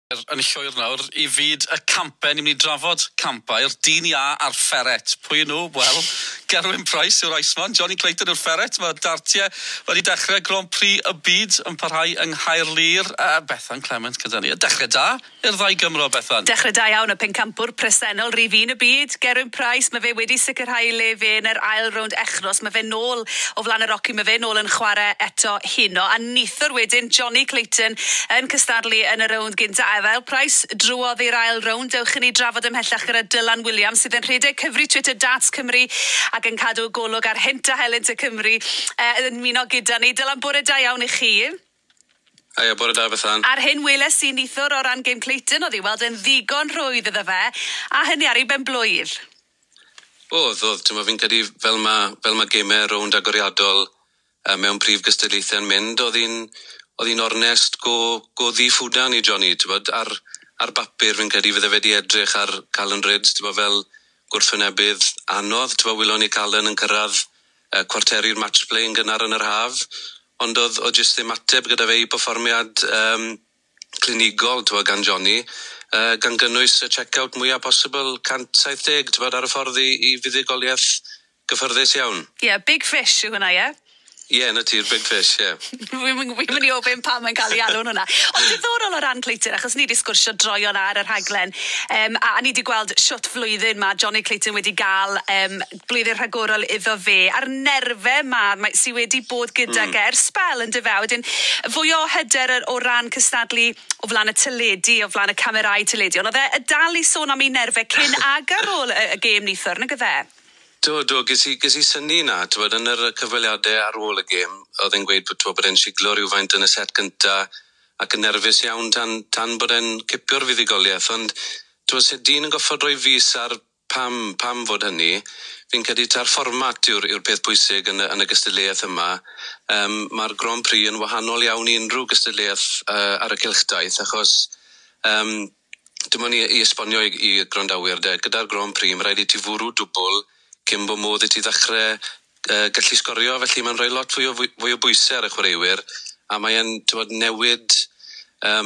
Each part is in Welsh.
Yn llwyr nawr i fyd y campau. Ni'n mynd i drafod campau'r dyn iâ a'r ferret. Pwy nhw? Wel, Gerwyn Price yw'r Iceman, Johnny Clayton yw'r ferret. Mae dartiau wedi dechrau Grand Prix y byd yn parhau yng Nghaerlŷr. Bethan Clement gyda ni. Dechrau da i'r ddau Gymro, Bethan. Dechrau da iawn, y pencampwr presennol rhif un y byd, Gerwyn Price. Mae fe wedi sicrhau le fe yn yr ail rownd echnos. Mae fe nôl o flaen y Rocky, mae fe nôl yn chwarae eto heno. A neithiwr wedyn, Johnny Clayton yn cystadlu yn y rownd gynta. A fel Price drwodd i'r ail rownd, dewch i ni drafod ymhellach gyda Dylan Williams sydd yn rhedeg cyfri Twitter Darts Cymru ac yn cadw golwg ar hynt a helynt y Cymru yn ymuno gyda ni. Dylan, bore da iawn i chi. Haia, bore da, Bethan. A'r hyn weles i neithiwr o ran gêm Clayton, oedd i weld yn ddigon rhwydd iddo fe, a hynny ar ei ben blwydd. Oedd, oedd. Ti'n fi'n credu fel ma gemau rownd agoriadol mewn prif gystadlaethau'n mynd, oedd hi'n ornest go ddi-ffwdan i Johnny, ti'n bod, ar bapur fi'n credu fydde fe wedi edrych ar Callan Rydz, ti'n bod, fel gwrthwynebydd anodd, ti'n bod, welon ni Callan yn cyrraedd cwarteri'r match play yn gynnar yn yr haf, ond oedd jyst ddim ateb gyda fe i perfformiad clinigol, ti'n bod, gan Johnny, gan gynnwys y check-out mwyaf posibl 170, ti'n bod, ar y ffordd i fuddugoliaeth gyffyrddus iawn. Ie, yeah, big fish yw hwnna, ie? Yeah? Ie, yeah, na ti'r big fish, ie. Yeah. Fi'n mynd i ofyn pam mae'n cael ei alw'n hwnna. Ond diddorol o ran Clayton, achos ni wedi sgwrsio droion ar y rhaglen, a ni wedi gweld shwt flwyddyn mae Johnny Clayton wedi gael, blwyddyn rhagorol iddo fe, a'r nerfau ma, mae, sydd wedi bod gyda ers sbel yn dyfe. Wedyn, fwy o hyder o ran cystadlu o flaen y teledu, o flaen y camerâu teledu. Ond oedd e dal i sôn am ei nerfau cyn ag ar ôl y gêm neithiwr, nag oedd e? Do, ges i synnu na, t'wod, yn yr cyfweliadau ar ôl y gêm, oedd e'n gweud bod, bod e'n siglo rhywfaint yn y set gynta ac yn nerfus iawn tan bod e'n cipio'r fuddugoliaeth, ond t'wod, se dyn yn goffod rhoi fys ar pam fod hynny, fi'n credu ta'r fformat yw'r peth pwysig yn y gystadleuaeth yma. Mae'r Grand Prix yn wahanol iawn i unrhyw gystadleuaeth ar y cylchdaith, achos dim ond i esbonio i gwrandawyr, de, gyda'r Grand Prix, mae rhaid i ti fwrw dwbl cyn bod modd i ti ddechrau gallu sgorio, felly mae'n rhoi lot fwy o bwysau ar y chwaraewyr, a mae'n newid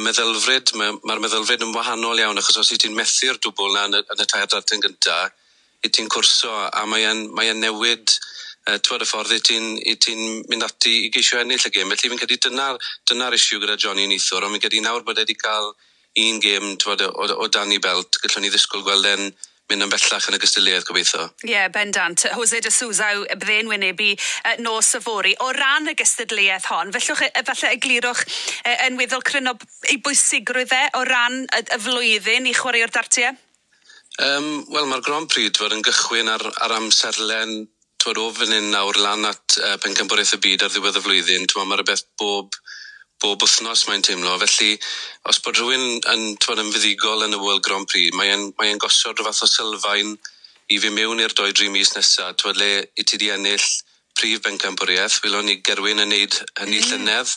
meddylfryd, mae'r meddylfryd yn wahanol iawn, achos os wyt ti'n methu'r dwbl na yn y tair darten gynta, i ti'n cwrso, a mae'n mae newid t'wod, y ffordd i ti mynd ati i geisio ennill y gêm. Felly fi'n credu dyna issue gyda Johnny neithiwr, ond fi'n credu nawr bod e wedi cael un gêm, t'wod, o dan ei belt, gallwn ni ddisgwyl gweld e'n mynd yn bellach yn y gystadleuaeth gobeithio. Ie, yeah, bendant. Jose de Sousa bydde'n wynebu nos yfory. O ran y gystadleuaeth hon, fellwch, falle eglurwch yn weddol cryno ei bwysigrwydd e o ran y flwyddyn i chwaraeo'r dartiau? Wel, mae'r Grand Prix t'wod, yn gychwyn ar amserlen, t'wod, o fan hyn nawr lan at Pencampwriaeth y Byd ar ddiwedd y flwyddyn. T'wod, mae'r rhywbeth bob wythnos mae'n teimlo. Felly, os bod rhywun yn, t'wod, yn fuddugol yn y World Grand Prix, mae'n mae gosod rhyw fath o sylfaen i fi mewn i'r 2-3 mis nesaf, t'wod, le i ti di ennill prif bencampwriaeth. Welon ni Gerwyn yn neud hynny llynedd.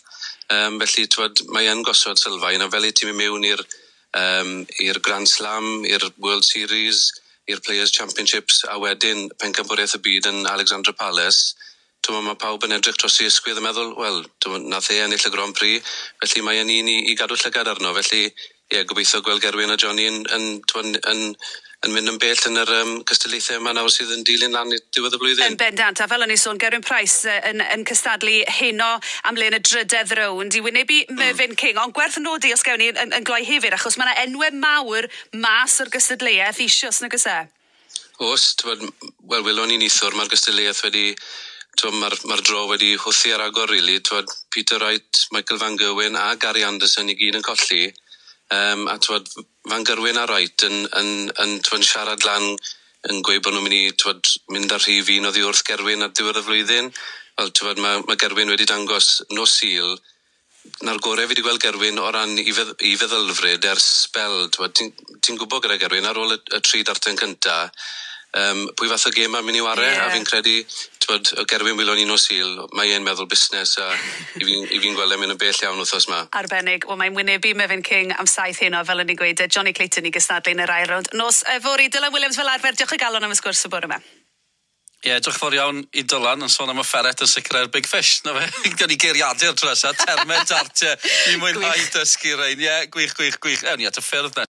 Felly, t'wod, mae yn gosod sylfaen, a fel i ti mynd mewn i'r Grand Slam, i'r World Series, i'r Players Championships, a wedyn Pencampwriaeth y Byd yn Alexandra Palace, t'mo, mae pawb yn edrych dros ei ysgwydd yn meddwl, wel, t'mo, nath e ennill y Grand Prix, felly mae e'n un i gadw llygad arno. Felly, ie, gobeithio gweld Gerwyn a Johnny yn, t'mo, yn mynd yn bell yn yr cystadlaethau yma nawr sydd yn dilyn lan i diwedd y blwyddyn. Yn bendant, a fel o'n i sôn, Gerwyn Price yn cystadlu heno am le yn y drydedd rownd i wynebu Mervyn King, ond gwerth nodi os gewn ni yn gloi hefyd, achos mae yna enwau mawr mas o'r gystadleuaeth eisoes, nag oes e? Oes, t'mod, wel, welon ni neithiwr, mae'r gystadleuaeth wedi, t'mod, mae'r draw wedi hwthu ar agor, really. T'mod, Peter Wright, Michael Van Gerwen a Gary Anderson i gyd yn colli. A t'mod, Van Gerwen a Wright yn, t'mod, siarad lan yn gweud bod nhw'n mynd i, t'mod, mynd ar rhif un oddi wrth Gerwyn ar diwedd y flwyddyn. Wel, t'mod, mae Gerwyn wedi dangos nos Sul na'r gorau fi wedi gweld Gerwyn o ran i feddylfryd ers sbel. Ti'n ti gwybod gyda Gerwyn, ar ôl y tri darten cynta, pwy fath o gêm mae'n mynd i ware, a fi'n credu, t'mod, o Gerwyn welon ni nos Sul, mae e'n meddwl busnes a i fi gweld e'n mynd yn bell iawn wythnos ma. Arbennig. Wel, mae'n wynebu Mervyn King am 7 heno, fel o'n i'n gweud, Johnny Clayton i gystadlu yn yr ail rownd nos yfory. Dylan Williams fel arfer, diolch o galon am y sgwrs y bore yma. Ie, yeah, diolch fawr iawn i Dylan yn sôn am y ferret yn sicrhau'r big fish. Na fe, gawn ni geiriadur tro nesaf, termau dartiau i mwynhau dysgu rein. Ie, yeah, gwych, gwych, gwych. Ewn ni at y ffyrdd.